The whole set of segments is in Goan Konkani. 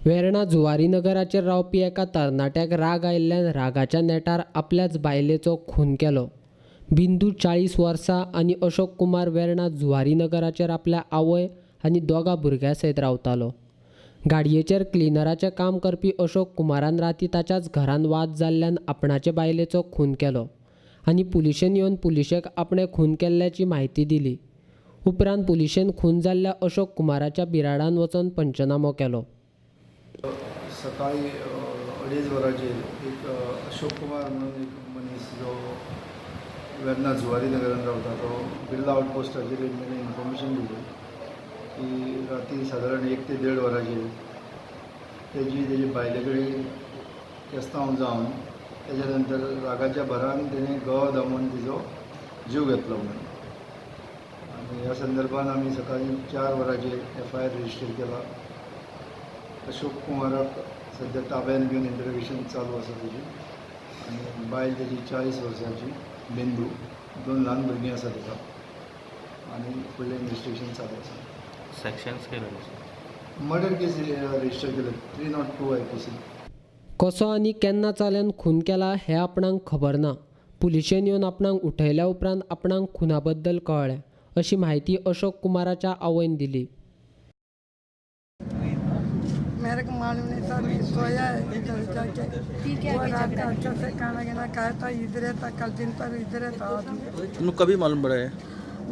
वेर्णा जुवारी नगराचेर रावपी एका तरणाट्याक राग आयिल्ल्यान रागाच्या नेटार आपल्याच बायलेचो खून केलो. बिंदू 40 वर्सां आनी अशोक कुमार वेर्णा जुवारी नगराचेर आपल्या आवय आनी दोगा भुरग्यां सयत रावतालो. गाडयेचेर क्लिनराचें काम करपी अशोक कुमारान राती ताच्याच घरान वाद जाल्ल्यान आपणाचे बायलेचो खून केलो आनी पुलिशेन येवन पुलिशेक आपणें खून केल्ल्याची म्हायती दिली. उपरांत पुलिशेन खून जाल्ल्या अशोक कुमाराच्या बिराडान वचून पंचनामो केलो. सकाळी 2:30 वरांचेर एक अशोक कुमार म्हणून एक मनीस जो वेर्णा जुवारी नगरान रावता तो बिर्ला आउटपोस्टाचेर ताणें इन्फॉर्मेशन दिली की राती सादारण 1 ते 1.5 वरांचेर तेजी तेजी बायले कडेन केस्तांव जावन तेच्या नंतर रागाच्या भरान तेणें गळो दामून तिजो जीव घेतलो म्हणून. आनी ह्या संदर्भान आमी सकाळी 4 वरांचेर FIR register केला. अशोक कुमाराक सद्या ताब्यान घेवन इंटरोगेशन चालू आसा तेजी. आनी बायल तेजी 40 वर्सांची बिंदू, 2 ल्हान भुरगीं आसा ताका आनी फुडलें इन्वेस्टिगेशन चालू आसा. सेक्शन्स केले मर्डर केस रजिस्टर केले 302 IPC. कसो आनी केन्ना चल्यान खून केला हें आपणाक खबर ना. पुलिशेन येवन आपणाक उठयल्या उपरांत आपणाक खुना बद्दल कळ्ळें अशी म्हायती अशोक कुमाराच्या आवयन दिली. मेरे को मालूम नहीं था, मैं सोया इधर जाके वो रात का अच्छा से खाना खाना खाया था, इधर था कल दिन पर इधर था आदमी. तुमको कभी मालूम पड़ा है?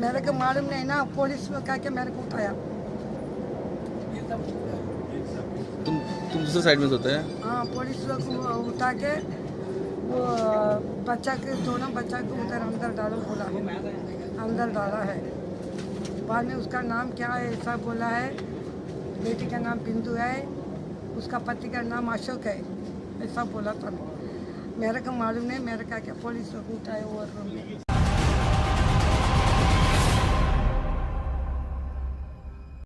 मेरे को मालूम नहीं ना, पुलिस में कह के मेरे को उठाया. तुम दूसरे साइड में सोते हैं? हाँ, पुलिस लोग उठा के वो बच्चा के दोनों बच्चा को उधर अंदर डालो बोला, अंदर डाला है. बाद में उसका नाम क्या है ऐसा बोला है, बेटी का नाम बिंदु है, उसका पति का नाम अशोक है ऐसा बोला था. मेरे को मालूम नहीं, मेरे का क्या पुलिस लोग उठाए और रूम में.